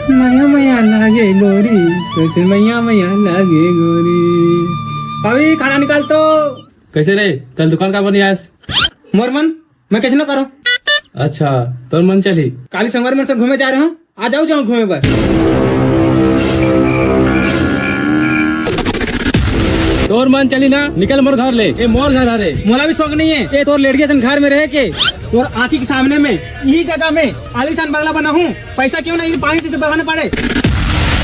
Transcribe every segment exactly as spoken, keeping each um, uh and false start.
मया मया लागे गोरी, तोसे मया मया लागे गोरी। अभी खाना निकाल तो। कैसे रे, कल दुकान का बनी आज? मोर मन, मैं कैसे ना करूँ। अच्छा, तोर मन चली। काली संगवारी मन से घूमे जा रहे हूँ, आ जाओ जाओ घूमे बर। तोर मन चली ना, निकल मोर घर ले। ए मोर घर हरे। मोला भी शौक नहीं है ये तोर लेड़िया सन घर में रहे के। तोर आँखी के सामने में, यही जगह में आलीशान बंगला बना हूँ। पैसा क्यों ना ये पानी से बहाना पड़े,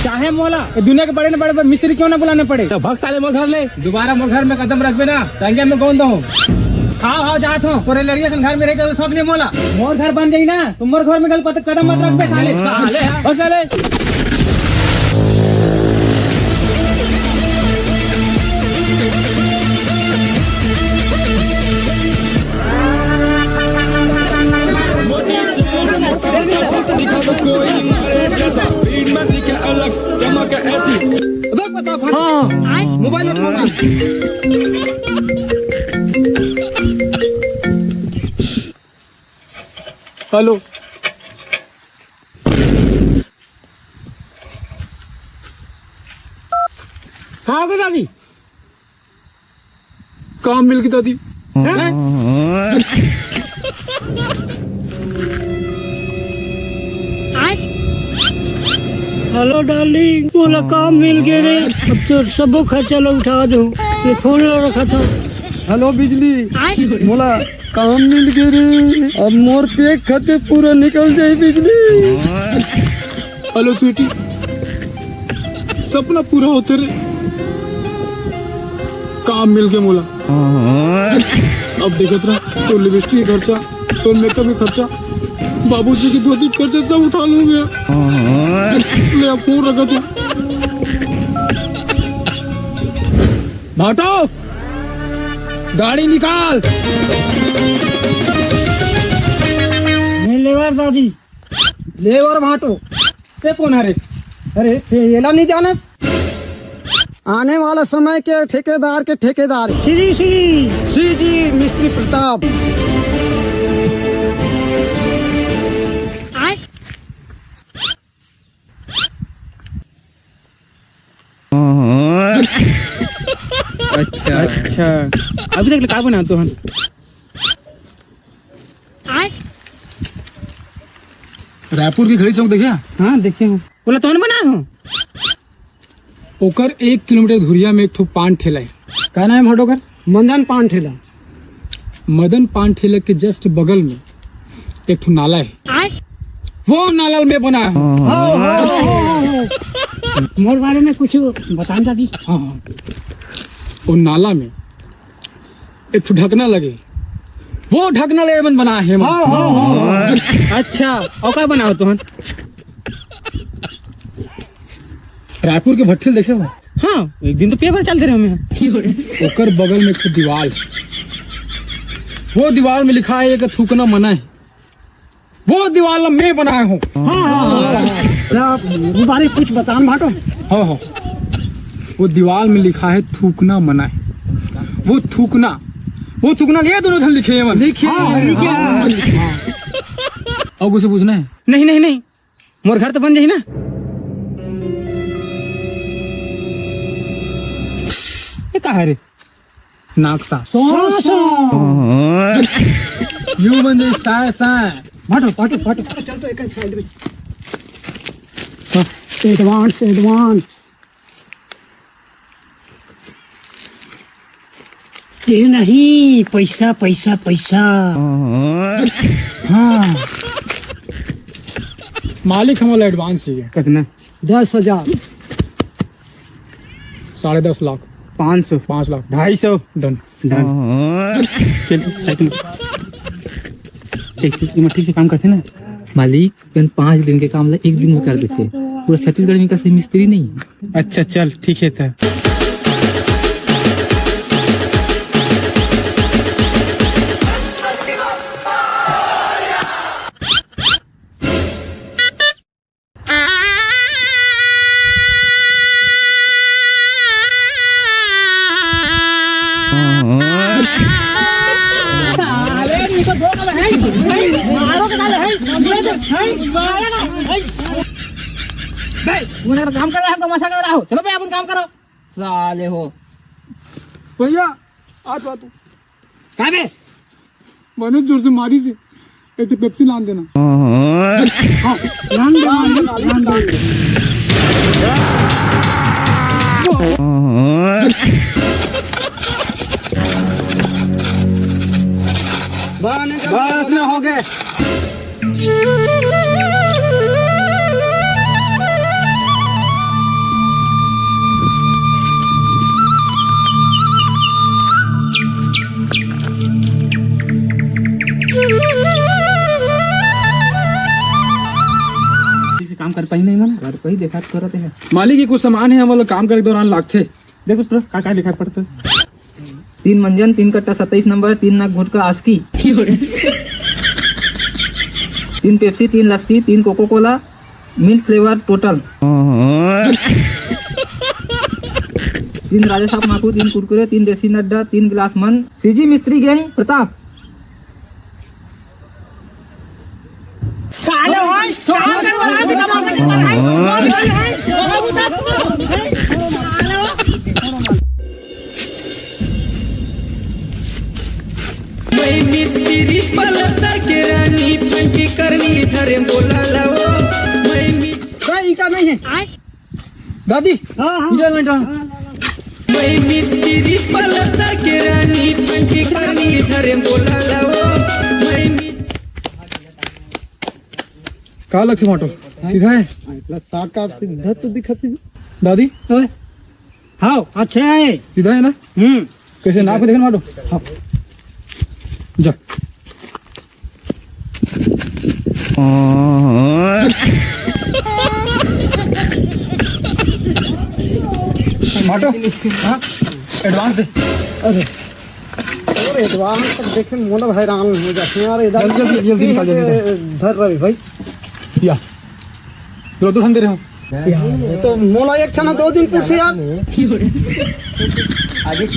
चाहे मोला ये दुनिया के बड़े ने बड़े मिस्त्री क्यों ना बुलाने पड़े। तो भग साले मोर घर ले। दोबारा मोर घर में कदम रखबे ना, टंगे में गोंद हूँ। हाँ हाँ, जात हूँ। तोरे लेड़िया सन घर में रहे के शौक नहीं मोला। मोर घर बन जाई ना, तो मोर घर में गल पत-, कदम मत रखबे साले। साले, भग साले। हाँ, मोबाइल में फोन आ। हेलो। हाँ, हो गया दादी। काम मिल गई दादी। हैं? हेलो डार्लिंग, मोला काम मिल गए रे। अब तो सबो खर्चा ला उठा दो। ये फोन ला रखा था। हेलो बिजली, मोला काम मिल गए रे। अब मोर पेट खर्चे पूरा निकल जाए बिजली। हेलो स्वीटी, सपना पूरा होते रे, काम मिल गया मोला। अब देखत रहा, तो लिपस्टिक के खर्चा, तो मेकअप के खर्चा, बाबूजी की धोती के खर्चा सब उठा लूंगा। ले, अब फोन रखा तू। भाटो, गाड़ी निकाल। मैं लेवर दादी। लेवर भाटो, ते कौन हरे? अरे, ते एला नहीं जानत? आने वाला समय के ठेकेदार के ठेकेदार। श्री, श्री। श्री जी मिस्त्री प्रताप। अच्छा। अच्छा, अभी तक ले का बनात हन? रायपुर के घड़ी चौक देखे? हाँ, देखे हूँ। बोला, तोहन बनाए हो? ओकर एक किलोमीटर धुरिया में एक ठो पान ठेला है। का नाम है भाटो ओकर? मदन पान ठेला। मदन पान ठेला के just बगल में एक ठो नाला है। वो नाला में बनाए हो। हाँ, हाँ, हाँ, हाँ, हाँ। मोर बारे में कुछ बतान दादी। हाँ, हाँ। वो नाला में एक ठो ढकना लगे, वो ढकना ले मन बनाए हे मन। हाँ, हाँ, हाँ, हाँ। अच्छा, और का बनाओ तुहन? रायपुर के भट्ठिल देखे हो? हाँ, एक दिन तो पेपर चलते रहे हमें। ओकर बगल में एक ठो दीवाल है, वो दीवाल में लिखा है कि थूकना मना है। वो दीवाल ला मैं बनाए हूँ। हाँ, हाँ, हाँ, हाँ। क्या, वो बारे कुछ बतान भाटो। हाँ, हाँ। वो दीवाल में लिखा है, "थूकना मना है।" वो थूकना, वो थूकना, ये दोनों झन लिखे हैं मन। लिखे हैं, हाँ, लिखे हैं। हाँ। और कुछ पूछना है? नहीं, नहीं, नहीं। मोर घर तो बन जाही ना। ये का है रे? नाक सा। सौ, सौ। यूं बन जाए साय, साय। भाटो, भाटो, भाटो। चल तो एक साइड में। हाँ, advance, advance। ये नहीं, पैसा, पैसा, पैसा। हाँ। मालिक, हमला advance चाहिए। कितना? दस हजार। साढ़े दस लाख। पाँच सौ। पाँच लाख। ढाई सौ। Done। Done। चल, साइकिल। ठीक, ठीक, एमा ठीक से काम करथे ना? मालिक, कन पाँच दिन के काम ला एक दिन में कर देथे। पूरा छत्तीसगढ़ में कसे मिस्त्री नहीं। अच्छा, चल, ठीक है त। साले, ये तो दो कलर है। मारो के साले, है। ये तो, है, मारो ना, है। बे, तू ना काम कर रहा है, तमाशा कर रहा हो। चलो बे, अपन काम करो। साले हो। भैया, आ तो, आ तो। का बे? बने जोर से मारिस हे। एक ठो पेप्सी लान देना। हाँ, लान दे, लान दे, लान दे। बस ना, हो गए। काम कर पाई नहीं मन, कर पाई, देखा तो करत हे। मालिक, ये कुछ सामान हे, हमन ला काम करे के दौरान लागथे। देखो तो का का लिखा पड़ता। तीन मंजन, तीन कट्टा सत्ताईस नंबर, तीन नग घुटका आस्की, तीन पेप्सी, तीन लस्सी, तीन कोको कोला, मिंट फ्लेवर टोटल, तीन राजा साहब माकू, तीन कुरकुरे, तीन देसी नड्डा, तीन गिलास मन। सीजी मिस्त्री गैंग प्रताप। साले होय, काम कर रहा है, बेटा, मार के मार है। मैं मिस्त्री पलस्तर के रानी, फंकी करनी धरे बोला लाओ। मैं मिस्त्री का ईंटा नहीं है। दादी, हाँ, हाँ। इधर नहीं डाल। मैं मिस्त्री पलस्तर के रानी, फंकी करनी धरे बोला लाओ। मैं मिस- का लगथे माटो? सीधा है? इतना ताका सीधा तो दिखत नहीं। दादी? ओए। हाँ, अच्छा है। सीधा है ना? हम्म। कैसे नाप के देखे ना माटो? हाँ। जा। माटो, हाँ, एडवांस दे। अरे, अरे, एडवांस तक देखे मोला हैरान हो जाते हैं यार, इधर जल्दी, जल्दी, जल्दी निकाल, जल्दी निकाल। धर रवि भाई। या, दो, दो ठन दे रहे हो। यार, ये तो मोला एक ठन दो दिन पूछे यार।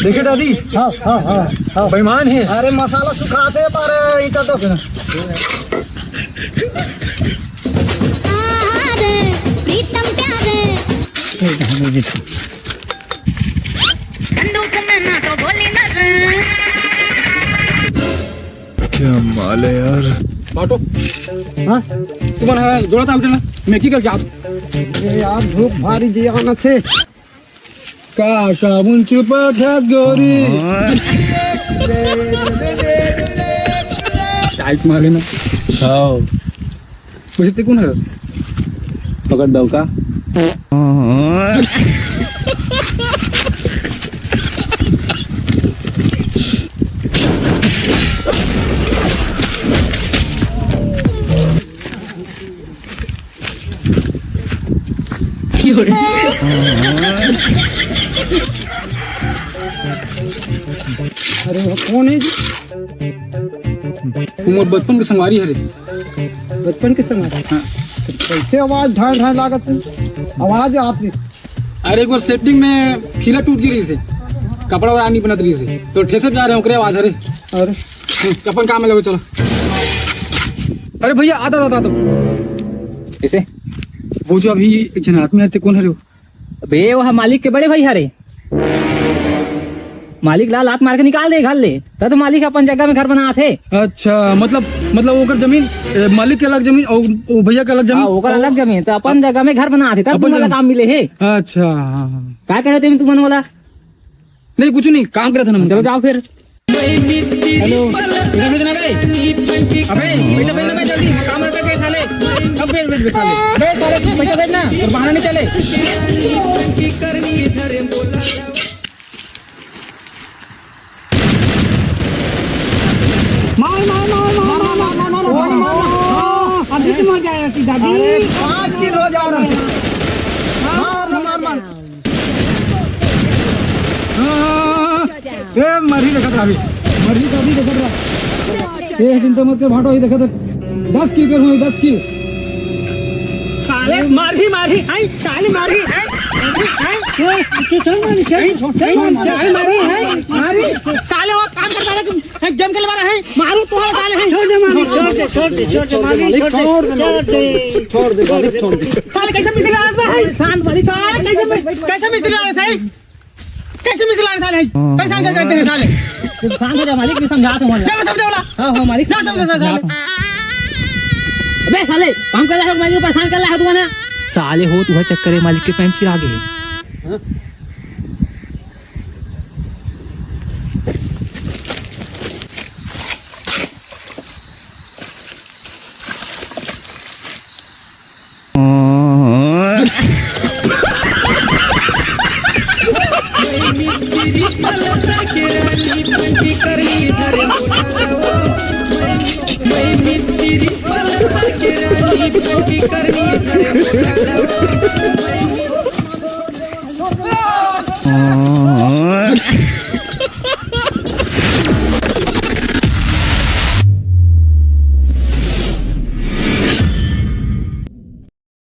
देखे दादी, हाँ, हाँ, हाँ, हाँ। बेईमान है। अरे मसाला सुखाते पर ईंटा तो अरे, प्रीतम प्यारे। बंदूक में ना तो गोली मार। क्या माल है यार। बाटो। हाँ? तुमन हा जोड़ा था उठेला। मैं की करके आप? अरे यार, धूप भारी जिया ना थे। का साबुन चुपा था गोरी। टाइट मारे ना। हाँ। वैसे ते कौन है? पकड़ दो का? अरे, वो कौन है जी? वो मोर बचपन के संगवारी हरे। बचपन के संगवारी? हाँ। तो कैसे आवाज ढाई ढाई लागत है? आवाज आत रही। अरे, एक बार सेटिंग में फीला टूट गिरी से, कपड़ा और आनी बनत रही से, तो ठेसे जा रहे हैं, ओकरे आवाज हरे। अरे। हम्म, अपन काम में लगो, चलो। अरे भैया, आता, आता, आता। कैसे? वो जो अभी एक जन आदमी आते, कौन हरे वो? अबे, वो हम मालिक के बड़े भाई हरे। मालिक ला लात मार के निकाल दे घर ले, तब तो मालिक अपन जगह में घर बनात हे। अच्छा, मतलब, मतलब ओकर जमीन, ए, मालिक के अलग जमीन और वो भैया के अलग जमीन। हाँ, ओकर अलग जमीन, तो अपन जगह में घर बनात हे, तब अपन तुमन ला जमीन। काम मिले हे। अच्छा, हाँ, हाँ। का कहे रहे तुमन वाला? नहीं, कुछ नहीं, काम करे थे ना। चलो जाओ फिर। हेलो, पैसा भेजना बे। अबे, पैसा भेजना बे जल्दी, काम रखा के साले। अब भेज, भेज, भेज साले। बे साले, पैसा भेजना, और बहाना नहीं चले। मार, मार, मार, मार, मार, मार, मार, मार, मार, मार, मार। अभी तो मर जाएगा सीधा जी। अरे, पाँच किलो जा रहा था। मार, मार, मार। ए, मरही देखत रहा अभी। मरही तो अभी देखत रहा। ए, चिंता मत कर, भाटो, ही देखत रहा। दस किल कर हुई, दस किल। साले, मरही, मरही, आई, साले, मरही, आई। हैं? छोड़, छोड़, छोड़, मालिक, छोड़, छोड़, छोड़, मालिक। मारी, मारी, हैं? मारी। साले वो काम करता रहा, तुम, हैं, गेम खेलवा रहा है, मारू तुम्हारा साले, हैं। छोड़ दे, मालिक, छोड़ दे, छोड़ दे, छोड़ दे, मालिक, छोड़ दे, छोड़ दे, मालिक, छोड़ दे। साले कैसे मिस्त्री लगा रहा है? शांत, मालिक, साले कैसे, कैसे मिस्त्री लगा रहा है? कैसे मिस्त्री लगा रहे साले? परेशान क्या करते हैं साले? तुम शांत हो जाओ मालिक, मैं समझा दूंगा। क्या मैं समझा बोला? हाँ, हाँ, मालिक। ना समझा साले। अबे साले, काम कर रहा है, मालिक को परेशान कर रहा है तू ना। साले हो, तू है चक्कर है, मालिक के पैंट चिरा गए।